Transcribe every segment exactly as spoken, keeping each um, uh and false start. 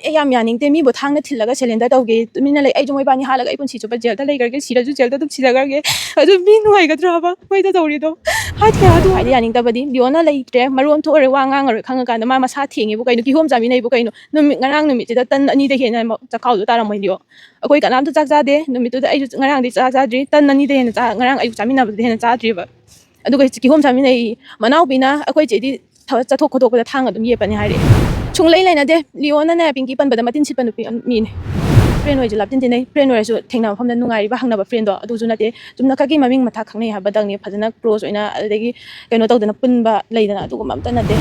ꯑꯩ ꯌꯥꯝ ꯌꯥꯅꯤꯡꯗꯦ꯫ ꯃꯤꯕꯨ ꯊꯥꯡꯅ ꯊꯤꯜꯂꯒ ꯁꯦꯂꯦꯟꯗꯔ ꯇꯧꯒꯦ, ꯇꯨꯃꯤꯟꯅ ꯂꯩ꯫ ꯑꯩꯁꯨ ꯃꯣꯏꯕꯥꯅꯤ ꯍꯥꯠꯂꯒ ꯑꯩ ꯄꯨꯟꯁꯤ ꯆꯨꯞꯄ ꯖꯦꯜꯗ ꯂꯩꯈ꯭ꯔꯒꯦ, ꯁꯤꯔꯁꯨ ꯖꯦꯜꯗ ꯑꯗꯨꯝ ꯁꯤꯖꯈ꯭ꯔꯒꯦ꯫ ꯑꯗꯨ ꯃꯤ ꯅꯨꯡꯉꯥꯏꯒꯗ꯭ꯔꯕ ꯃꯣꯏꯗ ꯇꯧꯔꯤꯗꯣ? ꯍꯥꯠꯈ꯭ꯔꯦ ꯑꯗꯨ꯫ ꯈ꯭ꯋꯥꯏꯗꯒꯤ ꯌꯥꯅꯤꯡꯗꯕꯗꯤ ꯂꯤꯌꯣꯅ ꯂꯩꯇ꯭ꯔꯦ, ꯃꯔꯣꯟ ꯊꯣꯛꯑꯔꯣꯏ, ꯋꯥ ꯉꯥꯡꯉꯔꯣꯏ ꯈꯪꯉꯀꯥꯟꯗ ꯃꯥ ꯃꯁꯥ ꯊꯦꯡꯉꯦꯕꯨ ꯀꯩꯅꯣ, ꯀꯤꯍꯣꯝ ꯆꯥꯃꯤꯟꯅꯩꯕꯨ ꯀꯩꯅꯣ? ꯅꯨꯃꯤꯠ, ꯉꯔꯥꯡ ꯅꯨꯃꯤꯠꯁꯤꯗ ꯇꯟ ꯑꯅꯤꯗꯒꯤ ꯍꯦꯟꯅ ꯆꯈꯥꯎꯗꯣ ꯇꯥꯔꯝꯃꯣꯏ ꯂꯤꯌꯣ꯫ ꯑꯩꯈꯣꯏ ꯀꯅꯥꯝꯇ ꯆꯥꯛ ꯆꯥꯗꯦ ꯅꯨꯃꯤꯠꯇꯨꯗ꯫ ꯑꯩꯁꯨ ꯉꯔꯥꯡꯗꯤ ꯆꯥꯛ ꯆꯥꯗ꯭ꯔꯤ, ꯇꯟ ꯑꯅꯤꯗꯩ ꯍꯦꯟꯅ ꯆꯥ-, ꯉꯔꯥꯡ ꯑꯌꯨꯛ ꯆꯥꯃꯤꯟꯅꯕꯗꯨꯗꯩ ꯍꯦꯟꯅ ꯆꯥꯗ꯭ꯔꯤꯕ꯫ ꯑꯗꯨꯒ ꯀꯤꯍꯣꯝ ꯆꯥꯃꯤꯟꯅꯩ꯫ ꯃꯅꯥꯎꯄꯤꯅ ꯑꯩꯈꯣꯏ ꯆꯦꯗꯤ ꯊꯕꯛ ꯆꯠꯊꯣꯛ ꯈꯣꯠꯇꯣꯛꯄꯗ ꯊꯥꯡ ꯑꯗꯨꯝ ꯌꯦꯞꯄꯅꯤ ꯍꯥꯏꯔꯛꯑꯦ꯫ ꯁꯨꯡꯂꯩ ꯂꯩꯅꯗꯦ꯫ ꯂꯤꯌꯣꯅꯅꯦ ꯄꯤꯡꯀꯤ ꯄꯟꯕꯗ ꯃꯇꯤꯟ ꯁꯤꯠꯄ ꯅꯨꯄꯤ ꯑꯝ-, ꯃꯤꯅꯦ꯫ ꯐ꯭ꯔꯦꯟ ꯑꯣꯏꯔꯁꯨ ꯂꯥꯞꯇꯤꯟ ꯇꯤꯟꯅꯩ꯫ ꯐ꯭ꯔꯦꯟ ꯑꯣꯏꯔꯁꯨ ꯊꯦꯡꯅꯕ ꯃꯐꯝꯗ ꯅꯨꯡꯉꯥꯏꯔꯤꯕ ꯍꯪꯅꯕ ꯐ꯭ꯔꯦꯟꯗꯣ ꯑꯗꯨꯁꯨ ꯅꯠꯇꯦ꯫ ꯆꯨꯝꯅ ꯈꯛꯀꯤ ꯃꯃꯤꯡ ꯃꯊꯥ ꯈꯪꯅꯩ ꯍꯥꯏꯕꯗꯪꯅꯦ꯫ ꯐꯖꯅ ꯀ꯭ꯂꯣꯖ ꯑꯣꯏꯅ ꯑꯗꯨꯗꯒꯤ ꯀꯩꯅꯣ ꯇꯧꯗꯅ ꯄꯨꯟꯕ ꯂꯩꯗꯅ ꯑꯗꯨꯒꯨꯝꯕ ꯑꯝꯇ ꯅꯠꯇꯦ꯫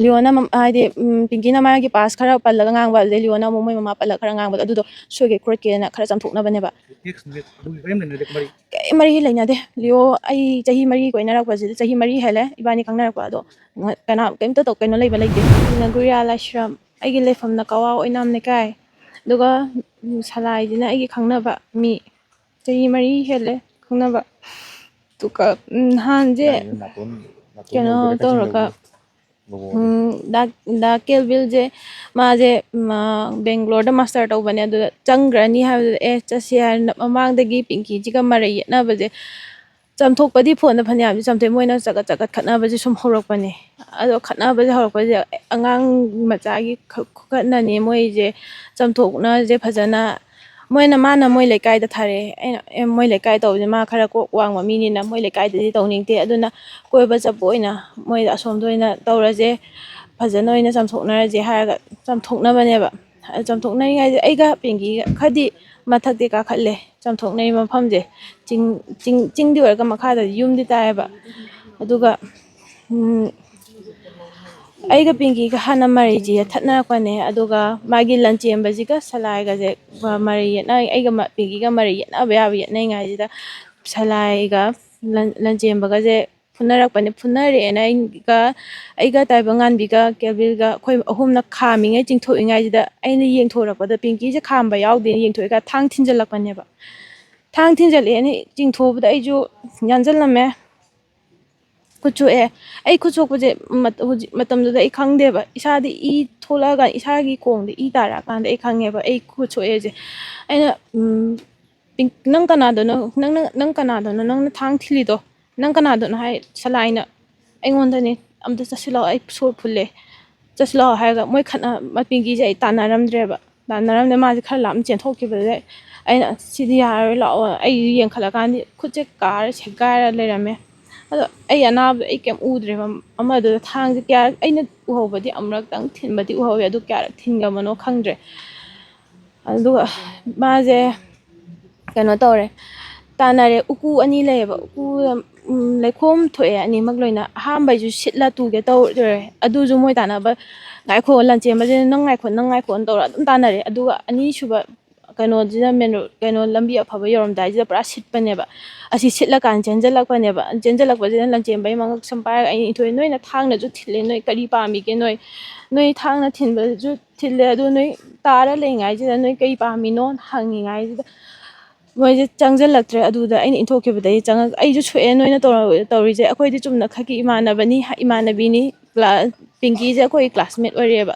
ꯂꯤꯌꯣꯅ ꯃꯝ-, ꯍꯥꯏꯗꯤ, ꯎꯝ, ꯄꯤꯡꯀꯤꯅ ꯃꯥꯒꯤ ꯄꯥꯁ ꯈꯔ ꯄꯜꯂꯒ ꯉꯥꯡꯕ, ꯑꯗꯨꯗꯩ ꯂꯤꯌꯣꯅ ꯑꯃꯨꯛ ꯃꯣꯏ ꯃꯃꯥ ꯄꯜꯂꯒ ꯈꯔ ꯉꯥꯡꯕꯗꯣ ꯑꯗꯨꯗꯣ ꯁꯣꯏꯒꯦ ꯈꯣꯠꯀꯦꯅ ꯈꯔ ꯆꯥꯝꯊꯣꯛꯅꯕꯅꯦꯕ꯫ ꯀꯩ ꯃꯔꯤ ꯂꯩꯅꯗꯦ꯫ ꯂꯤꯌꯣ ꯑꯩ ꯆꯍꯤ ꯃꯔꯤ ꯀꯣꯏꯅꯔꯛꯄꯁꯤꯗ, ꯆꯍꯤ ꯃꯔꯤ ꯍꯦꯜꯂꯦ ꯏꯕꯥꯅꯤ ꯈꯪꯅꯔꯛꯄ꯫ ꯑꯗꯣ ꯉ-, ꯀꯅꯥ, ꯀꯩꯝꯇ ꯇꯧ-, ꯀꯩꯅꯣ ꯂꯩꯕ ꯂꯩꯇꯦ꯫ ꯑꯩꯅ ꯒꯨꯔꯤꯌꯥ ꯂꯥꯏꯁ꯭ꯔꯝ, ꯑꯩꯒꯤ ꯂꯩꯐꯝꯅ ꯀꯋꯥ ꯑꯣꯏꯅꯥꯝ ꯂꯩꯀꯥꯏ꯫ ꯑꯗꯨꯒ, ꯎꯝ, ꯁꯂꯥꯏꯁꯤꯅ ꯑꯩꯒꯤ ꯈꯪꯅꯕ ꯃꯤ꯫ ꯆꯍꯤ ꯃꯔꯤ ꯍꯦꯜꯂꯦ ꯈꯪꯅꯕ꯫ ꯑꯗꯨꯒ, ꯎꯝ, ꯅꯍꯥꯟꯁꯦ ꯅꯥꯇꯣꯟ, ꯅꯥꯇꯣꯟ ꯀꯩꯅꯣ ꯌꯧꯕꯗ ꯇꯧꯔꯒ, ꯀꯛꯆꯤꯡꯗꯒꯤ ꯂꯨꯍꯣꯡꯉꯦ꯫ ꯎꯝ, ꯗꯥ, ꯗꯥ ꯀꯦꯜꯕꯤꯜꯁꯦ, ꯃꯥꯁꯦ, ꯃꯥ, ꯕꯦꯡꯒ꯭ꯂꯣꯔꯗ ꯃꯥꯁꯇꯔ ꯇꯧꯕꯅꯦ꯫ ꯑꯗꯨꯗ ꯆꯪꯈ꯭ꯔꯅꯤ ꯍꯥꯏꯕꯗꯨꯗ, "ꯑꯦ, ꯆꯠꯁꯤ" ꯍꯥꯏꯅ ꯃꯃꯥꯡꯗꯒꯤ ꯄꯤꯡꯀꯤꯁꯤꯒ ꯃꯔꯩ ꯌꯦꯠꯅꯕꯁꯦ ꯆꯥꯝꯊꯣꯛꯄꯗꯤ ꯐꯣꯟꯗ ꯐꯅꯌꯥꯝꯗꯤ ꯆꯥꯝꯊꯣꯛꯑꯦ, ꯃꯣꯏꯅ ꯆꯒꯠ ꯆꯒꯠ ꯈꯠꯅꯕꯁꯦ ꯁꯨꯝ ꯍꯧꯔꯛꯄꯅꯦ꯫ ꯑꯗꯣ ꯈꯠꯅꯕꯁꯦ ꯍꯧꯔꯛꯄꯁꯦ ꯑꯉꯥꯡ ꯃꯆꯥꯒꯤ ꯈꯨ-, ꯈꯨꯈꯠꯅꯅꯦ ꯃꯣꯏꯁꯦ꯫ ꯆꯥꯝꯊꯣꯛꯅꯁꯦ ꯐꯖꯅ꯫ ꯃꯣꯏꯅ, ꯃꯥꯅ ꯃꯣꯏ ꯂꯩꯀꯥꯏꯗ ꯊꯥꯔꯛꯑꯦ꯫ ꯑꯩꯅ, "ꯑꯦ, ꯃꯣꯏ ꯂꯩꯀꯥꯏ ꯇꯧꯕꯁꯦ ꯃꯥ ꯈꯔ ꯀꯣꯛ ꯋꯥꯡꯕ ꯃꯤꯅꯤꯅ ꯃꯣꯏ ꯂꯩꯀꯥꯏꯗꯗꯤ ꯇꯧꯅꯤꯡꯗꯦ, ꯑꯗꯨꯅ ꯀꯣꯏꯕ ꯆꯠꯄ ꯑꯣꯏꯅ ꯃꯣꯏꯗ ꯑꯁꯣꯝꯗ ꯑꯣꯏꯅ ꯇꯧꯔꯁꯦ, ꯐꯖꯅ ꯑꯣꯏꯅ ꯆꯥꯝꯊꯣꯛꯅꯔꯁꯦ" ꯍꯥꯏꯔꯒ ꯆꯥꯝꯊꯣꯛꯅꯕꯅꯦꯕ꯫ ꯆꯥꯝꯊꯣꯛꯅꯔꯤꯉꯩꯗ ꯑꯩꯒ ꯄꯤꯡꯀꯤꯒ ꯈꯔꯗꯤ ꯃꯊꯛꯇꯤ ꯀꯥꯈꯠꯂꯦ꯫ ꯆꯥꯝꯊꯣꯛꯅꯔꯤ ꯃꯐꯝꯁꯦ ꯆꯤꯡ, ꯆꯤꯡ, ꯆꯤꯡꯗꯤ ꯑꯣꯏꯔꯒ ꯃꯈꯥꯗꯗꯤ ꯌꯨꯝꯗꯤ ꯇꯥꯏꯌꯦꯕ꯫ ꯑꯗꯨꯒ, ꯎꯝ, ꯑꯩꯒ ꯄꯤꯡꯀꯤꯒ ꯍꯥꯟꯅ ꯃꯔꯩꯁꯦ ꯌꯦꯠꯊꯠꯅꯔꯛꯄꯅꯦ꯫ ꯑꯗꯨꯒ ꯃꯥꯒꯤ ꯂꯟꯆꯦꯟꯕꯁꯤꯒ ꯁꯂꯥꯏꯒꯁꯦ ꯃꯔꯩ ꯌꯦꯠꯅ-, ꯑꯩꯒ ꯃ-, ꯄꯤꯡꯀꯤꯒ ꯃꯔꯩ ꯌꯦꯠꯅꯕ ꯌꯥꯕ ꯌꯦꯠꯅꯔꯤꯉꯩꯁꯤꯗ ꯁꯂꯥꯏꯒ ꯂꯟ-, ꯂꯟꯆꯦꯟꯕꯒꯁꯦ ꯐꯨꯅꯔꯛꯄꯅꯦ꯫ ꯐꯨꯅꯔꯛꯑꯦꯅ ꯑꯩꯒ, ꯑꯩꯒ ꯇꯥꯏꯕꯪꯉꯥꯟꯕꯤꯒ ꯀꯦꯜꯕꯤꯜꯒ ꯑꯩꯈꯣꯏ ꯑꯍꯨꯝꯅ ꯈꯥꯝꯃꯤꯉꯩ, ꯆꯤꯡꯊꯣꯛꯏꯉꯩꯁꯤꯗ ꯑꯩꯅ ꯌꯦꯡꯊꯣꯔꯛꯄꯗ ꯄꯤꯡꯀꯤꯁꯦ ꯈꯥꯝꯕ ꯌꯥꯎꯗꯦꯅ ꯌꯦꯡꯊꯣꯛꯑꯒ ꯊꯥꯡ ꯊꯤꯟꯖꯜꯂꯛꯄꯅꯦꯕ꯫ ꯊꯥꯡ ꯊꯤꯟꯖꯜꯂꯛꯑꯦꯅ ꯆꯤꯡꯊꯣꯛꯎꯕꯗ ꯑꯩꯁꯨ ꯌꯥꯟꯁꯤꯜꯂꯝꯃꯦ꯫ ꯈꯨꯠ ꯁꯣꯛꯑꯦ꯫ ꯑꯩ ꯈꯨꯠ ꯁꯣꯛꯄꯁꯦ ꯃꯠ-, ꯍꯧꯖꯤꯛ ꯃꯇꯝꯗꯨꯗ ꯑꯩ ꯈꯪꯗꯦꯕ꯫ ꯏꯁꯥꯗꯤ ꯏ ꯊꯣꯛꯂꯛꯑꯀꯥꯟꯗ ꯏꯁꯥꯒꯤ ꯈꯣꯡꯗ ꯏ ꯇꯥꯔꯛꯑꯀꯥꯟꯗ ꯑꯩ ꯈꯪꯉꯦꯕ ꯑꯩ ꯈꯨꯠ ꯁꯣꯛꯑꯦꯁꯦ꯫ ꯑꯩꯅ "ꯅꯪ ꯀꯅꯥꯗꯅꯣ? ꯅꯪꯅ ꯅꯪ ꯀꯅꯥꯗꯅꯣ? ꯅꯪꯅ ꯊꯥꯡ ꯊꯤꯜꯂꯤꯗꯣ ꯅꯪ ꯀꯅꯥꯗꯅꯣ?" ꯍꯥꯏ ꯁꯂꯥꯏꯅ ꯑꯩꯉꯣꯟꯗꯅꯦ꯫ "ꯑꯝꯇ ꯆꯠꯁꯤꯜꯂꯛꯑꯣ, ꯑꯩ ꯁꯣꯔ ꯐꯨꯜꯂꯦ, ꯆꯠꯁꯤꯜꯂꯛꯑꯣ" ꯍꯥꯏꯔꯒ ꯃꯣꯏ ꯈꯠꯅ ꯄꯤꯡꯀꯤꯁꯦ ꯑꯩ ꯇꯥꯟꯅꯔꯝꯗ꯭ꯔꯦꯕ꯫ ꯇꯥꯟꯅꯔꯝꯗ꯭ꯔꯦ꯫ ꯃꯥꯁꯦ ꯈꯔ ꯂꯥꯞꯅ ꯆꯦꯟꯊꯣꯛꯈꯤꯕꯗꯨꯗ ꯑꯩꯅ "ꯁꯤꯗꯤ ꯌꯥꯔꯔꯣꯏ, ꯂꯥꯛꯑꯣ" ꯑꯩ ꯌꯦꯡꯈꯠꯂꯀꯥꯟꯗ ꯈꯨꯠꯁꯦ ꯀꯥꯔ ꯁꯦꯒꯥꯏꯔ ꯂꯩꯔꯝꯃꯦ꯫ ꯑꯗꯣ ꯑꯩ ꯑꯅꯥꯕꯗꯣ ꯑꯩ ꯀꯩꯝ ꯎꯗ꯭ꯔꯦꯕ꯫ ꯑꯃꯗꯨꯗ ꯊꯥꯡꯁꯦ ꯀꯌꯥ ꯑꯩꯅ ꯎꯍꯧꯕꯗꯤ ꯑꯃꯨꯔꯛꯇꯪ ꯊꯤꯟꯕꯗꯤ ꯎꯍꯧꯋꯦ, ꯑꯗꯨ ꯀꯌꯥꯔꯛ ꯊꯤꯟꯈ꯭ꯔꯕꯅꯣ ꯈꯪꯗ꯭ꯔꯦ꯫ ꯑꯗꯨꯒ ꯃꯥꯁꯦ ꯀꯩꯅꯣ ꯇꯧꯔꯦ, ꯇꯥꯟꯅꯔꯦ꯫ ꯎꯀꯨ ꯑꯅꯤ ꯂꯩꯌꯦꯕ, ꯎꯀꯨ ꯂꯩꯈꯣꯝ ꯊꯣꯛꯑꯦ ꯑꯅꯤꯃꯛ ꯂꯣꯏꯅ꯫ ꯑꯍꯥꯟꯕꯩꯁꯨ ꯁꯤꯠꯂ ꯇꯨꯒꯦ ꯇꯧꯔꯦ, ꯑꯗꯨꯁꯨ ꯃꯣꯏ ꯇꯥꯟꯅꯕ "ꯉꯥꯏꯈꯣ", ꯂꯟꯆꯦꯟꯕꯁꯤꯅ "ꯅꯪ ꯉꯥꯏꯈꯣ, ꯅꯪ ꯉꯥꯏꯈꯣꯅ" ꯇꯧꯔ ꯑꯗꯨꯝ ꯇꯥꯟꯅꯔꯦ꯫ ꯑꯗꯨꯒ ꯑꯅꯤꯁꯨꯕ ꯀꯩꯅꯣꯁꯤꯅ ꯃꯦꯟ ꯔꯣꯗ, ꯀꯩꯅꯣ, ꯂꯝꯕꯤ ꯑꯐꯕ ꯌꯧꯔꯝꯗꯥꯏꯁꯤꯗ ꯄꯨꯔꯥ ꯁꯤꯠꯄꯅꯦꯕ꯫ ꯑꯁꯤ ꯁꯤꯠꯂꯀꯥꯟꯗ ꯆꯦꯟꯁꯤꯜꯂꯛꯄꯅꯦꯕ꯫ ꯆꯦꯟꯁꯤꯜꯂꯛꯄꯁꯤꯗ ꯂꯟꯆꯦꯟꯕꯒꯤ ꯃꯉꯛꯁꯝ ꯄꯥꯏꯔꯒ ꯑꯩꯅ ꯏꯟꯊꯣꯛꯑꯦ, "ꯅꯣꯏꯅ ꯊꯥꯡꯅꯁꯨ ꯊꯤꯜꯂꯦ, ꯅꯣꯏ ꯀꯔꯤ ꯄꯥꯝꯃꯤꯒꯦ? ꯅꯣꯏ ꯅꯣꯏ ꯊꯥꯡꯅ ꯊꯤꯟꯕꯁꯨ ꯊꯤꯜꯂꯦ, ꯑꯗꯨ ꯅꯣꯏ ꯇꯥꯔ ꯂꯩꯉꯥꯏꯁꯤꯗ ꯅꯣꯏ ꯀꯔꯤ ꯄꯥꯝꯃꯤꯅꯣ?" ꯍꯪꯉꯤꯉꯥꯏꯁꯤꯗ ꯃꯣꯏꯁꯦ ꯆꯪꯁꯤꯜꯂꯛꯇ꯭ꯔꯦ꯫ ꯑꯗꯨꯗ ꯑꯩꯅ ꯏꯟꯊꯣꯛꯈꯤꯕꯗꯒꯤ ꯆꯪꯉꯛ ꯑꯩꯁꯨ ꯁꯣꯛꯑꯦ ꯅꯣꯏꯅ ꯇꯧꯔ ꯇꯧꯔꯤꯁꯦ꯫ ꯑꯩꯈꯣꯏꯗꯤ ꯆꯨꯝꯅ ꯈꯛꯀꯤ ꯏꯃꯥꯟꯅꯕꯅꯤ, ꯏꯃꯥꯟꯅꯕꯤꯅꯤ꯫ ꯀ꯭ꯂꯥ ꯄꯤꯡꯀꯤꯁꯦ ꯑꯩꯈꯣꯏ ꯀ꯭ꯂꯥꯁꯃꯦꯠ ꯑꯣꯏꯔꯛꯑꯦꯕ꯫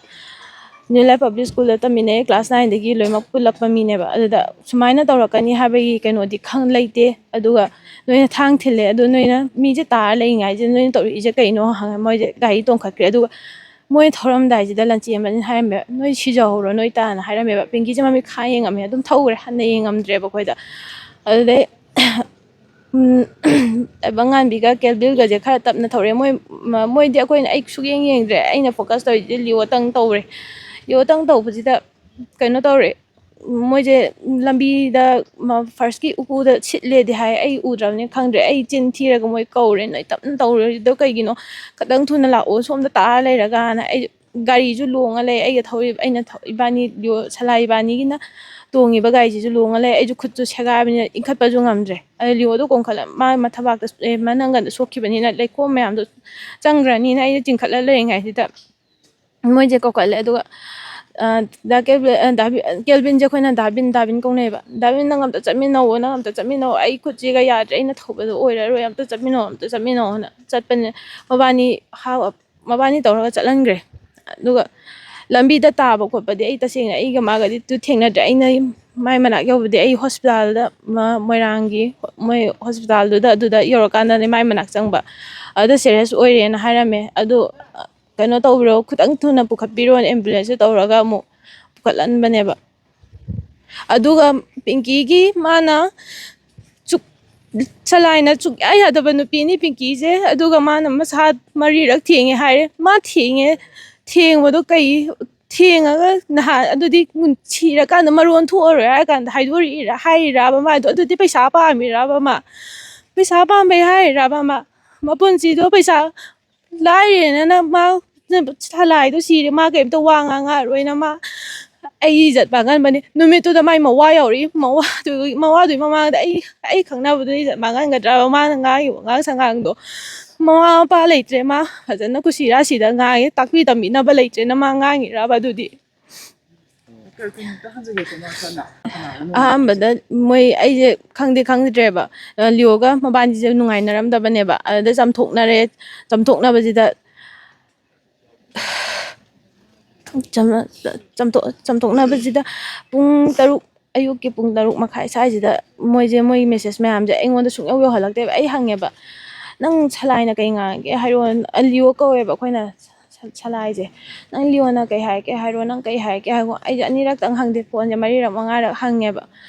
ꯅ꯭ꯌꯨ ꯂꯥꯏꯐ ꯄꯕ꯭ꯂꯤꯛ ꯁ꯭ꯀꯨꯜꯗ ꯇꯝꯃꯤꯟꯅꯩ, ꯀ꯭ꯂꯥꯁ ꯅꯥꯏꯟꯗꯒꯤ ꯂꯣꯏꯅꯃꯛ ꯄꯨꯜꯂꯛꯄ ꯃꯤꯅꯦꯕ꯫ ꯑꯗꯨꯗ ꯁꯨꯃꯥꯏꯅ ꯇꯧꯔꯛꯀꯅꯤ ꯍꯥꯏꯕꯒꯤ ꯀꯩꯅꯣꯗꯤ ꯈꯪ ꯂꯩꯇꯦ꯫ ꯑꯗꯨꯒ ꯅꯣꯏꯅ ꯊꯥꯡ ꯊꯤꯜꯂꯦ, ꯑꯗꯨ ꯅꯣꯏꯅ ꯃꯤꯁꯦ ꯇꯥꯔ ꯂꯩꯔꯤꯉꯥꯏꯁꯤꯗ ꯅꯣꯏꯅ ꯇꯧꯔꯛꯏꯁꯦ ꯀꯩꯅꯣ ꯍꯪꯉꯦ꯫ ꯃꯣꯏꯁꯦ ꯒꯥꯔꯤ ꯇꯣꯡꯈꯠꯈ꯭ꯔꯦ꯫ ꯑꯗꯨꯒ ꯃꯣꯏ ꯊꯧꯔꯝꯗꯥꯏꯁꯤꯗ ꯂꯟꯆꯦꯟꯕꯅ ꯍꯥꯏꯔꯝꯃꯦ, "ꯅꯣꯏ ꯁꯤꯖꯍꯧꯔꯣ ꯅꯣꯏ ꯇꯥꯅ" ꯍꯥꯏꯔꯝꯃꯦꯕ꯫ ꯄꯤꯡꯀꯤꯁꯦ ꯃꯃꯤꯠ ꯈꯥ ꯌꯦꯡꯉꯝꯃꯦ, ꯑꯗꯨꯝ ꯊꯧꯈ꯭ꯔꯦ, ꯍꯟꯅ ꯌꯦꯡꯉꯝꯗ꯭ꯔꯦꯕ ꯑꯩꯈꯣꯏꯗ꯫ ꯑꯗꯨꯗꯩ ꯎꯝ, ꯇꯥꯏꯕꯪꯉꯥꯟꯕꯤꯒ ꯀꯦꯜꯕꯤꯜꯒꯁꯦ ꯈꯔ ꯇꯞꯅ ꯊꯧꯔꯛꯑꯦ꯫ ꯃꯣꯏ ꯃ- ꯃꯣꯏꯗꯤ ꯑꯩꯈꯣꯏꯅ ꯑꯩ ꯁꯨꯛꯌꯦꯡ ꯌꯦꯡꯗ꯭ꯔꯦ꯫ ꯑꯩꯅ ꯐꯣꯀꯁ ꯇꯧꯔꯤꯁꯦ ꯂꯤꯑꯣꯇꯪ ꯇꯧꯔꯦ꯫ ꯂꯤꯑꯣꯇꯪ ꯇꯧꯕꯁꯤꯗ ꯀꯩꯅꯣ ꯇꯧꯔꯦ, ꯃꯣꯏꯁꯦ ꯂꯝꯕꯤꯗ ꯐꯥꯔꯁꯀꯤ ꯎꯀꯨꯗ ꯁꯤꯠꯂꯦꯗꯤ ꯍꯥꯏ, ꯑꯩ ꯎꯗ꯭ꯔꯕꯅꯤꯅ ꯈꯪꯗ꯭ꯔꯦ꯫ ꯑꯩ ꯆꯤꯟ ꯊꯤꯔꯒ ꯃꯣꯏ ꯀꯧꯔꯦ, "ꯅꯣꯏ ꯇꯞꯅ ꯇꯧꯔꯤꯗꯣ ꯀꯩꯒꯤꯅꯣ? ꯈꯇꯪ ꯊꯨꯅ ꯂꯥꯛꯑꯣ, ꯁꯣꯝꯗ ꯇꯥꯔ ꯂꯩꯔꯒꯅ"꯫ ꯑꯩ ꯒꯥꯔꯤꯁꯨ ꯂꯣꯡꯉ ꯂꯩ, ꯑꯩꯒ ꯊꯧꯔꯤꯕ ꯑꯩꯅ ꯊꯧ- ꯏꯕꯥꯅꯤ ꯂꯤꯑꯣ ꯁꯂꯥꯏ ꯏꯕꯥꯅꯤꯒꯤꯅ ꯇꯣꯡꯉꯤꯕ ꯒꯥꯔꯤꯁꯤꯁꯨ ꯂꯣꯡꯉ ꯂꯩ꯫ ꯑꯩꯁꯨ ꯈꯨꯠꯁꯨ ꯁꯦꯒꯥꯏꯕꯅꯤꯅ ꯏꯟꯈꯠꯄꯁꯨ ꯉꯝꯗ꯭ꯔꯦ꯫ ꯑꯗ ꯂꯤꯑꯣꯗꯣ ꯀꯣꯟꯈꯠꯂ ꯃꯥ ꯃꯊꯕꯥꯛꯇ ꯁ- ꯑꯦ, ꯃꯅꯪꯒꯟꯗ ꯁꯣꯛꯈꯤꯕꯅꯤꯅ ꯂꯩꯈꯣꯝ ꯃꯌꯥꯝꯗꯣ ꯆꯪꯈ꯭ꯔꯅꯤꯅ ꯑꯩꯅ ꯆꯤꯡꯈꯠꯂ ꯂꯩꯔꯤꯉꯩꯁꯤꯗ ꯃꯣꯏꯁꯦ ꯀꯧꯈꯠꯂꯦ꯫ ꯑꯗꯨꯒ ꯑ, ꯗꯥ ꯀꯦꯜꯕꯤꯟ, ꯑ, ꯗꯥꯕꯤ- ꯀꯦꯜꯕꯤꯟꯁꯦ ꯑꯩꯈꯣꯏꯅ "ꯗꯥꯕꯤꯟ, ꯗꯥꯕꯤꯟ" ꯀꯧꯅꯩꯑꯕ꯫ "ꯗꯥꯕꯤꯟ, ꯅꯪ ꯑꯝꯇ ꯆꯠꯃꯤꯟꯅꯧꯋꯣ, ꯅꯪ ꯑꯝꯇ ꯆꯠꯃꯤꯟꯅꯧꯋꯣ, ꯑꯩ ꯈꯨꯠꯁꯤꯒ ꯌꯥꯗ꯭ꯔꯦ, ꯑꯩꯅ ꯊꯧꯕꯗꯣ ꯑꯣꯏꯔꯔꯣꯏ, ꯑꯝꯇ ꯆꯠꯃꯤꯟꯅꯧ, ꯑꯝꯇ ꯆꯠꯃꯤꯟꯅꯧꯅ" ꯆꯠꯄꯅꯦ꯫ ꯃꯕꯥꯅꯤ ꯍꯥꯎ ꯃꯕꯥꯅꯤ ꯇꯧꯔꯒ ꯆꯠꯍꯟꯈ꯭ꯔꯦ꯫ ꯑꯗꯨꯒ ꯂꯝꯕꯤꯗ ꯇꯥꯕ ꯈꯣꯠꯄꯗꯤ ꯑꯩ ꯇꯁꯦꯡꯅ ꯑꯩꯒ ꯃꯥꯒꯗꯤ ꯑꯗꯨ ꯊꯦꯡꯅꯗ꯭ꯔꯦ꯫ ꯑꯩꯅ ꯃꯥꯏ ꯃꯅꯥꯛ ꯌꯧꯕꯗꯤ ꯑꯩ ꯍꯣꯁꯄꯤꯇꯥꯜꯗ, ꯃ-, ꯃꯣꯏꯔꯥꯡꯒꯤ ꯃꯣꯏ ꯍꯣꯁꯄꯤꯇꯥꯜꯗꯨꯗ, ꯑꯗꯨꯗ ꯌꯧꯔꯀꯥꯟꯗꯅꯦ ꯃꯥꯏ ꯃꯅꯥꯛ ꯆꯪꯕ꯫ ꯑꯗꯨꯗ ꯁꯦꯔꯤꯌꯁ ꯑꯣꯏꯔꯦꯅ ꯍꯥꯏꯔꯝꯃꯦ꯫ ꯑꯗꯨ ꯀꯩꯅꯣ ꯇꯧꯕꯤꯔꯣ, ꯈꯤꯇꯪ ꯊꯨꯅ ꯄꯨꯈꯠꯄꯤꯔꯣꯅ ꯑꯦꯝꯕꯨꯂꯦꯟꯁꯇ ꯇꯧꯔꯒ ꯑꯃꯨꯛ ꯄꯨꯈꯠꯍꯟꯕꯅꯦꯕ꯫ ꯑꯗꯨꯒ ꯄꯤꯡꯀꯤꯒꯤ ꯃꯥꯅ ꯆꯨꯛ-, ꯆꯂꯥꯏꯅ ꯆꯨꯛꯌꯥ ꯌꯥꯗꯕ ꯅꯨꯄꯤꯅꯤ ꯄꯤꯡꯀꯤꯁꯦ꯫ ꯑꯗꯨꯒ ꯃꯥꯅ ꯃꯁꯥ ꯃꯔꯤꯔꯛ ꯊꯦꯡꯉꯦ ꯍꯥꯏꯔꯦ꯫ ꯃꯥ ꯊꯦꯡꯉꯦ, ꯊꯦꯡꯕꯗꯣ ꯀꯩ, ꯊꯦꯡꯉꯒ ꯅꯍꯥꯟ ꯑꯗꯨꯗꯤ ꯁꯤꯔꯀꯥꯟꯗ ꯃꯔꯣꯟ ꯊꯣꯛꯑꯔꯣꯏ ꯍꯥꯏꯔ ꯀꯥꯟꯗ ꯍꯥꯏꯗꯣꯔꯛꯏꯔꯥ, ꯍꯥꯏꯔꯤꯔꯕ ꯃꯥꯗꯣ? ꯑꯗꯨꯗꯤ ꯄꯩꯁꯥ ꯄꯥꯝꯃꯤꯔꯕ ꯃꯥ? ꯄꯩꯁꯥ ꯄꯥꯝꯕꯩ ꯍꯥꯏꯔꯤꯔꯕ ꯃꯥ? ꯃꯄꯨꯟꯁꯤꯗꯣ ꯄꯩꯁꯥ ꯂꯥꯏꯔꯦꯅ ꯃꯥ ꯁꯂꯥꯏꯗꯣ ꯁꯤꯔꯦ, ꯃꯥ ꯀꯩꯝꯇ ꯋꯥ ꯉꯥꯡꯉꯛꯑꯔꯣꯏꯅ ꯃꯥ ꯑꯩ ꯏꯖꯠ ꯃꯥꯡꯍꯟꯕꯅꯦ꯫ ꯅꯨꯃꯤꯠꯇꯨꯗ ꯃꯥꯏ ꯃꯋꯥ ꯌꯥꯎꯔꯛꯏ꯫ ꯃꯋꯥꯗꯨ-, ꯃꯋꯥꯗꯨꯒꯤ ꯃꯃꯥꯡꯗ ꯑꯩ, ꯑꯩ ꯈꯪꯅꯕꯗꯨ ꯏꯖꯠ ꯃꯥꯡꯍꯟꯒꯗ꯭ꯔꯕ ꯃꯥꯅ ꯉꯥꯡꯉꯤꯕ ꯋꯥꯉꯥꯡ ꯁꯉꯥꯡꯗꯣ? ꯃꯃꯥ ꯃꯄꯥ ꯂꯩꯇ꯭ꯔꯦ, ꯃꯥ ꯐꯖꯅ ꯀꯨꯁꯤ ꯔꯥꯁꯤꯗ ꯉꯥꯡꯉꯦ, ꯇꯥꯛꯄꯤ ꯇꯝꯕꯤꯅꯕ ꯂꯩꯇ꯭ꯔꯦꯅ ꯃꯥ ꯉꯥꯡꯉꯤꯔꯕ ꯑꯗꯨꯗꯤ? ꯑꯍꯥꯟꯕꯗ ꯃꯣꯏ ꯑꯩꯁꯦ ꯈꯪꯗꯤ ꯈꯪꯗ꯭ꯔꯦꯕ, ꯑ, ꯂꯤꯌꯣꯒ ꯃꯕꯥꯅꯤꯁꯦ ꯅꯨꯡꯉꯥꯏꯅꯔꯝꯗꯕꯅꯦꯕ꯫ ꯑꯗꯨꯗ ꯆꯝꯊꯣꯛꯅꯔꯦ꯫ ꯆꯝꯊꯣꯛꯅꯕꯁꯤꯗ ꯆꯝ-, ꯆꯝꯊꯣꯛ-, ꯆꯝꯊꯣꯛꯅꯕꯁꯤꯗ ꯄꯨꯡ ꯇꯔꯨꯛ, ꯑꯌꯨꯛꯀꯤ ꯄꯨꯡ ꯇꯔꯨꯛ ꯃꯈꯥꯏ ꯁ꯭ꯋꯥꯏꯁꯤꯗ ꯃꯣꯏꯁꯦ, ꯃꯣꯏ ꯃꯦꯁꯦꯖ ꯃꯌꯥꯝꯁꯦ ꯑꯩꯉꯣꯟꯗ ꯁꯨꯡꯌꯧ ꯌꯧꯍꯜꯂꯛꯇꯦꯕ꯫ ꯑꯩ ꯍꯪꯉꯦꯕ, "ꯅꯪ ꯁꯂꯥꯏꯅ ꯀꯩ ꯉꯥꯡꯒꯦ ꯍꯥꯏꯔꯣ?" ꯑ, ꯂꯤꯌꯣ ꯀꯧꯋꯦꯕ ꯑꯩꯈꯣꯏꯅ ꯁ-, ꯁꯂꯥꯏꯁꯦ꯫ "ꯅꯪ ꯂꯤꯌꯣꯅ ꯀꯩ ꯍꯥꯏꯔꯛꯀꯦ ꯍꯥꯏꯔꯣ? ꯅꯪ ꯀꯩ ꯍꯥꯏꯔꯛꯀꯦ ꯍꯥꯏꯔꯣ?" ꯑꯩꯁꯦ ꯑꯅꯤꯔꯛꯇꯪ ꯍꯪꯗꯦ, ꯐꯣꯟꯁꯦ ꯃꯔꯤꯔꯛ ꯃꯉꯥꯔꯛ ꯍꯪꯉꯦꯕ꯫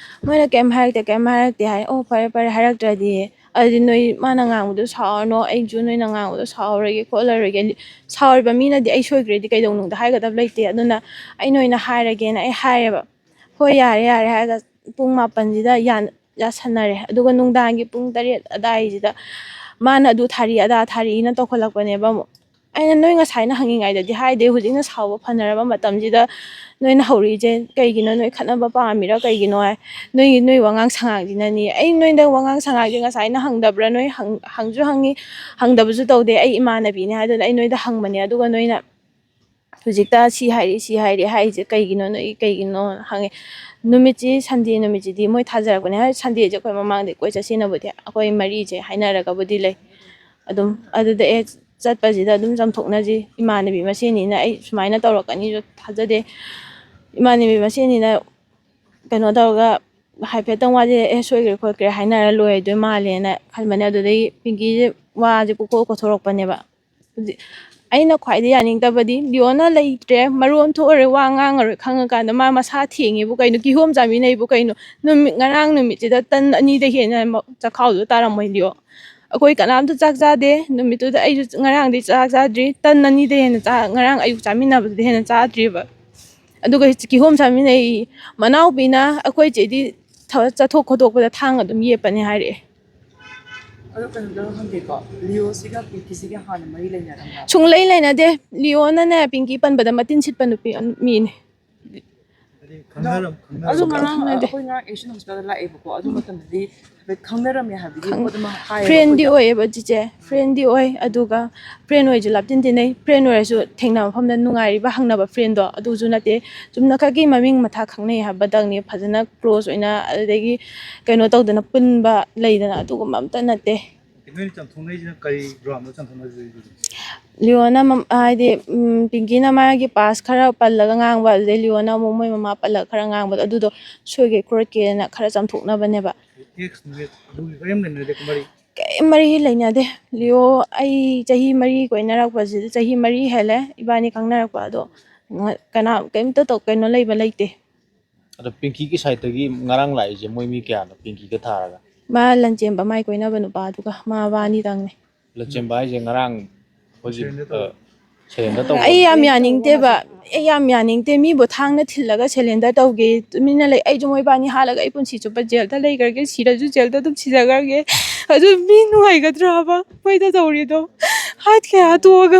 ꯃꯣꯏꯅ ꯀꯩꯝ ꯍꯥꯏꯔꯛꯇꯦ, ꯀꯩꯝ ꯍꯥꯏꯔꯛꯇꯦ ꯍꯥꯏ꯫ "ꯑꯣ, ꯐꯔꯦ, ꯐꯔꯦ, ꯍꯥꯏꯔꯛꯇ꯭ꯔꯗꯤ ꯑꯗꯨꯗꯤ ꯅꯣꯏ ꯃꯥꯅ ꯉꯥꯡꯕꯗꯣ ꯁꯥꯎꯔꯅꯣ, ꯑꯩꯁꯨ ꯅꯣꯏꯅ ꯉꯥꯡꯕꯗꯣ ꯁꯥꯎꯔꯒꯦ ꯈꯣꯠꯂꯔꯣꯏꯒꯦ꯫ ꯁꯥꯎꯔꯤꯕ ꯃꯤꯅꯗꯤ ꯑꯩ ꯁꯣꯏꯈ꯭ꯔꯦꯗꯤ ꯀꯩꯗꯧꯅꯨꯡꯗ ꯍꯥꯏꯒꯗꯕ ꯂꯩꯇꯦ, ꯑꯗꯨꯅ ꯑꯩꯅ ꯑꯣꯏꯅ ꯍꯥꯏꯔꯒꯦꯅ" ꯑꯩ ꯍꯥꯏꯔꯦꯕ꯫ "ꯍꯣꯏ, ꯌꯥꯔꯦ, ꯌꯥꯔꯦ" ꯍꯥꯏꯔꯒ ꯄꯨꯡ ꯃꯥꯄꯟꯁꯤꯗ ꯌꯥꯟ-, ꯌꯥꯁꯟꯅꯔꯦ꯫ ꯑꯗꯨꯒ ꯅꯨꯡꯗꯥꯡꯒꯤ ꯄꯨꯡ ꯇꯔꯦꯠ ꯑꯗꯥꯏꯁꯤꯗ ꯃꯥꯅ ꯑꯗꯨ ꯊꯥꯔꯤ, ꯑꯗꯥ ꯊꯥꯔꯤꯅ ꯇꯧꯈꯠꯂꯛꯄꯅꯦꯕ ꯑꯃꯨꯛ꯫ ꯑꯩꯅ, "ꯅꯣꯏ ꯉꯁꯥꯏꯅ ꯍꯪꯉꯤꯉꯩꯗꯗꯤ ꯍꯥꯏꯗꯦ, ꯍꯧꯖꯤꯛꯅ ꯁꯥꯎꯕ ꯐꯅꯔꯕ ꯃꯇꯝꯁꯤꯗ ꯅꯣꯏꯅ ꯍꯧꯔꯛꯏꯁꯦ ꯀꯩꯒꯤꯅꯣ? ꯅꯣꯏ ꯈꯠꯅꯕ ꯄꯥꯝꯃꯤꯔꯥ ꯀꯩꯒꯤꯅꯣ?" ꯍꯥꯏ꯫ "ꯅꯣꯏꯒꯤ, ꯅꯣꯏ ꯋꯥꯉꯥꯡ ꯁꯉꯥꯡꯁꯤꯅꯅꯤ"꯫ ꯑꯩ, "ꯅꯣꯏꯗ ꯋꯥꯉꯥꯡ ꯁꯉꯥꯡꯁꯦ ꯉꯁꯥꯏꯅ ꯍꯪꯗꯕ꯭ꯔꯥ? ꯅꯣꯏ ꯍꯪ-, ꯍꯪꯁꯨ ꯍꯪꯉꯤ, ꯍꯪꯗꯕꯁꯨ ꯇꯧꯗꯦ꯫ ꯑꯩ ꯏꯃꯥꯟꯅꯕꯤꯅꯦ ꯍꯥꯏꯗꯨꯅ ꯑꯩ ꯅꯣꯏꯗ ꯍꯪꯕꯅꯦ꯫ ꯑꯗꯨꯒ ꯅꯣꯏꯅ ꯍꯧꯖꯤꯛꯇ ꯁꯤ ꯍꯥꯏꯔꯤ, ꯁꯤ ꯍꯥꯏꯔꯤ ꯍꯥꯏꯔꯤꯁꯦ ꯀꯩꯒꯤꯅꯣ? ꯅꯣꯏ ꯀꯩꯒꯤꯅꯣ?" ꯍꯪꯉꯦ꯫ ꯅꯨꯃꯤꯠꯁꯤ, ꯁꯟꯗꯦ ꯅꯨꯃꯤꯠꯁꯤꯗꯤ ꯃꯣꯏ ꯊꯥꯖꯔꯛꯄꯅꯦ꯫ ꯍꯥꯏ, ꯁꯟꯗꯦꯁꯦ ꯑꯩꯈꯣꯏ ꯃꯃꯥꯡꯗ ꯀꯣꯏ ꯆꯠꯁꯦꯅꯕꯨꯗꯤ ꯑꯩꯈꯣꯏ ꯃꯔꯤꯁꯦ ꯍꯥꯏꯅꯔꯒꯕꯨꯗꯤ ꯂꯩ꯫ ꯑꯗꯨꯝ ꯑꯗꯨꯗ, "ꯑꯦ, ꯆꯠꯄꯁꯤꯗ ꯑꯗꯨꯝ ꯆꯥꯝꯊꯣꯛꯅꯁꯤ꯫ ꯏꯃꯥꯟꯅꯕꯤ ꯃꯁꯦꯟꯅꯤꯅ ꯑꯩ ꯁꯨꯃꯥꯏꯅ ꯇꯧꯔꯛꯀꯅꯤꯁꯨ ꯊꯥꯖꯗꯦ꯫ ꯏꯃꯥꯟꯅꯕꯤ ꯃꯁꯦꯟꯅꯤꯅ ꯀꯩꯅꯣ ꯇꯧꯔꯒ ꯍꯥꯏꯐꯦꯠꯇꯪ ꯋꯥꯁꯦ "ꯑꯦ, ꯁꯣꯏꯈ꯭ꯔꯦ ꯈꯣꯠꯈ꯭ꯔꯦ" ꯍꯥꯏꯅꯔ ꯂꯣꯏꯗꯣꯏ ꯃꯥꯜꯂꯦꯅ ꯈꯟꯕꯅꯦ꯫ ꯑꯗꯨꯗꯒꯤ ꯄꯤꯡꯀꯤꯁꯦ ꯋꯥꯁꯦ ꯄꯨꯀꯣꯛ ꯀꯣꯊꯣꯔꯛꯄꯅꯦꯕ꯫ ꯍꯧꯖꯤꯛ ꯑꯩꯅ ꯈ꯭ꯋꯥꯏꯗꯩ ꯌꯥꯅꯤꯡꯗꯕꯗꯤ ꯂꯤꯌꯣꯅ ꯂꯩꯇ꯭ꯔꯦ, ꯃꯔꯣꯟ ꯊꯣꯛꯑꯔꯣꯏ, ꯋꯥ ꯉꯥꯡꯉꯔꯣꯏ ꯈꯪꯉꯀꯥꯟꯗ ꯃꯥ ꯃꯁꯥ ꯊꯦꯡꯉꯤꯕꯨ ꯀꯩꯅꯣ, ꯀꯤꯍꯣꯝ ꯆꯥꯃꯤꯟꯅꯩꯕꯨ ꯀꯩꯅꯣ? ꯅꯨꯃꯤꯠ, ꯉꯔꯥꯡ ꯅꯨꯃꯤꯠꯁꯤꯗ ꯇꯟ ꯑꯅꯤꯗꯩ ꯍꯦꯟꯅ ꯃ-, ꯆꯈꯥꯎꯗꯣ ꯇꯥꯔꯝꯃꯣꯏ ꯂꯤꯌꯣ꯫ ꯑꯩꯈꯣꯏ ꯀꯅꯥꯝꯇ ꯆꯥꯛ ꯆꯥꯗꯦ ꯅꯨꯃꯤꯠꯇꯨꯗ꯫ ꯑꯩꯁꯨ ꯉꯔꯥꯡꯗꯤ ꯆꯥꯛ ꯆꯥꯗ꯭ꯔꯤ, ꯇꯟ ꯑꯅꯤꯗꯩ ꯍꯦꯟꯅ ꯆꯥ-, ꯉꯔꯥꯡ ꯑꯌꯨꯛ ꯆꯥꯃꯤꯟꯅꯕꯗꯨꯗꯩ ꯍꯦꯟꯅ ꯆꯥꯗ꯭ꯔꯤꯕ꯫ ꯑꯗꯨꯒ ꯀꯤꯍꯣꯝ ꯆꯥꯃꯤꯟꯅꯩ꯫ ꯃꯅꯥꯎꯄꯤꯅ ꯑꯩꯈꯣꯏ ꯆꯦꯗꯤ ꯊꯕꯛ ꯆꯠꯊꯣꯛ ꯈꯣꯠꯇꯣꯛꯄꯗ ꯊꯥꯡ ꯑꯗꯨꯝ ꯌꯦꯞꯄꯅꯦ ꯍꯥꯏꯔꯛꯑꯦ꯫ ꯑꯗꯣ ꯀꯩꯅꯣꯗ ꯍꯪꯒꯦꯀꯣ, ꯂꯤꯌꯣꯁꯤꯒ ꯄꯤꯡꯀꯤꯁꯤꯒ ꯍꯥꯟꯅ ꯃꯔꯤ ꯂꯩꯅꯔꯝꯕ꯭ꯔꯥ? ꯁꯨꯡꯂꯩ ꯂꯩꯅꯗꯦ꯫ ꯂꯤꯌꯣꯅꯅꯦ ꯄꯤꯡꯀꯤ ꯄꯟꯕꯗ ꯃꯇꯤꯟ ꯁꯤꯠꯄ ꯅꯨꯄꯤ ꯃꯤꯅꯦ꯫ ꯍꯥꯏꯗꯤ ꯈꯪꯅꯔꯝ- ꯑꯗꯨ ꯈꯪꯅꯔꯝꯕ꯭ꯔꯥ? ꯉꯔꯥꯡ ꯈꯪꯅꯗꯦ꯫ ꯑꯩꯈꯣꯏ ꯉꯔꯥꯡ ꯑꯦꯁꯤꯌꯥꯟ ꯍꯣꯁꯄꯤꯇꯥꯜꯗ ꯂꯥꯛꯑꯦꯕꯀꯣ, ꯑꯗꯨ ꯃꯇꯝꯗꯗꯤ ꯍꯥꯏꯐꯦꯠ ꯈꯪꯅꯔꯝꯃꯦ ꯍꯥꯏꯕꯗꯤ ꯄꯣꯠ ꯑꯃ ꯍꯥꯏꯌꯦꯕ ꯐ꯭ꯔꯦꯟꯗꯤ ꯑꯩꯈꯣꯏꯗ꯫ ꯑꯣꯏꯌꯦꯕ ꯆꯤꯆꯦ, ꯐ꯭ꯔꯦꯟꯗꯤ ꯑꯣꯏ꯫ ꯑꯗꯨꯒ ꯐ꯭ꯔꯦꯟ ꯑꯣꯏꯔꯁꯨ ꯂꯥꯞꯇꯤꯟ ꯇꯤꯟꯅꯩ, ꯐ꯭ꯔꯦꯟ ꯑꯣꯏꯔꯁꯨ ꯊꯦꯡꯅꯕ ꯃꯐꯝꯗ ꯅꯨꯡꯉꯥꯏꯔꯤꯕ ꯍꯪꯅꯕ ꯐ꯭ꯔꯦꯟꯗꯣ ꯑꯗꯨꯁꯨ ꯅꯠꯇꯦ꯫ ꯆꯨꯝꯅ ꯈꯛꯀꯤ ꯃꯃꯤꯡ ꯃꯊꯥ ꯈꯪꯅꯩ ꯍꯥꯏꯕꯗꯪꯅꯤ꯫ ꯐꯖꯅ ꯀ꯭ꯂꯣꯖ ꯑꯣꯏꯅ ꯑꯗꯨꯗꯒꯤ ꯀꯩꯅꯣ ꯇꯧꯗꯅ ꯄꯨꯟꯕ ꯂꯩꯗꯅ ꯑꯗꯨꯒꯨꯝꯕ ꯑꯝꯇ ꯅꯠꯇꯦ꯫ ꯅꯣꯏꯅ ꯆꯥꯝꯊꯣꯛꯅꯩꯁꯤꯅ ꯀꯔꯤ ꯒ꯭ꯔꯥꯎꯟꯗ ꯆꯥꯝꯊꯣꯛꯅꯗꯣꯏꯁꯦ? ꯂꯤꯌꯣꯅ ꯃꯝ-, ꯍꯥꯏꯗꯤ ꯎꯝ, ꯄꯤꯡꯀꯤꯅ ꯃꯥꯒꯤ ꯄꯥꯁ ꯈꯔ ꯄꯜꯂꯒ ꯉꯥꯡꯕ, ꯑꯗꯨꯗꯩ ꯂꯤꯌꯣꯅ ꯑꯃꯨꯛ ꯃꯣꯏ ꯃꯃꯥ ꯄꯜꯂꯒ ꯈꯔ ꯉꯥꯡꯕꯗꯣ ꯑꯗꯨꯗꯣ ꯁꯣꯏꯒꯦ ꯈꯣꯠꯀꯦꯅ ꯈꯔ ꯆꯥꯝꯊꯣꯛꯅꯕꯅꯦꯕ꯫ ꯑꯦꯛꯁ ꯅꯨꯃꯤꯠ ꯑꯗꯨꯒꯤ ꯀꯔꯤꯝ ꯂꯩꯅꯗꯦ ꯃꯔꯤ? ꯀꯔꯤꯝ ꯃꯔꯤ ꯂꯩꯅꯗꯦ꯫ ꯂꯤꯌꯣ ꯑꯩ ꯆꯍꯤ ꯃꯔꯤ ꯀꯣꯏꯅꯔꯛꯄꯁꯤꯗ, ꯆꯍꯤ ꯃꯔꯤ ꯍꯦꯜꯂꯦ ꯏꯕꯥꯅꯤ ꯈꯪꯅꯔꯛꯄ, ꯑꯗꯣ ꯉ-, ꯀꯅꯥ ꯀꯩꯝꯇ ꯇꯧ-, ꯀꯩꯅꯣ ꯂꯩꯕ ꯂꯩꯇꯦ꯫ ꯑꯗꯣ ꯄꯤꯡꯀꯤꯒꯤ ꯁꯥꯏꯠꯇꯒꯤ ꯉꯔꯥꯡ ꯂꯥꯛꯏꯁꯦ ꯃꯣꯏ ꯃꯤ ꯀꯌꯥꯅꯣ ꯄꯤꯡꯀꯤꯒ ꯊꯥꯔꯒ? ꯃꯥ ꯂꯟꯆꯦꯝꯕ ꯃꯥꯏ ꯀꯣꯏꯅꯕ ꯅꯨꯄꯥꯗꯨꯒ ꯃꯥ ꯕꯥꯅꯤꯗꯪꯅꯦ꯫ ꯂꯟꯆꯦꯝꯕ ꯍꯥꯏꯁꯦ ꯉꯔꯥꯡ ꯑꯩꯈꯣꯏꯒꯤ Surrender ꯑ, ꯁꯔꯦꯟꯗꯔ ꯇꯧꯕ? ꯑꯩ ꯌꯥꯝ ꯌꯥꯅꯤꯡꯗꯦꯕ꯫ ꯑꯩ ꯌꯥꯝ ꯌꯥꯅꯤꯡꯗꯦ꯫ ꯃꯤꯕꯨ ꯊꯥꯡꯅ ꯊꯤꯜꯂꯒ ꯁꯔꯦꯟꯗꯔ ꯇꯧꯒꯦ, ꯇꯨꯃꯤꯟꯅ ꯂꯩ꯫ ꯑꯩꯁꯨ ꯃꯣꯏꯕꯥꯅꯤ ꯍꯥꯠꯂꯒ ꯑꯩ ꯄꯨꯟꯁꯤ ꯆꯨꯞꯄ ꯖꯦꯜꯗ ꯂꯩꯈ꯭ꯔꯒꯦ, ꯁꯤꯔꯁꯨ ꯖꯦꯜꯗ ꯑꯗꯨꯝ ꯁꯤꯖꯈ꯭ꯔꯒꯦ꯫ ꯑꯗꯨ ꯃꯤ ꯅꯨꯡꯉꯥꯏꯒꯗ꯭ꯔꯕ ꯃꯣꯏꯗ ꯇꯧꯔꯤꯗꯣ? ꯍꯥꯠꯀꯦ ꯍꯥꯠꯇꯣꯛꯑꯒ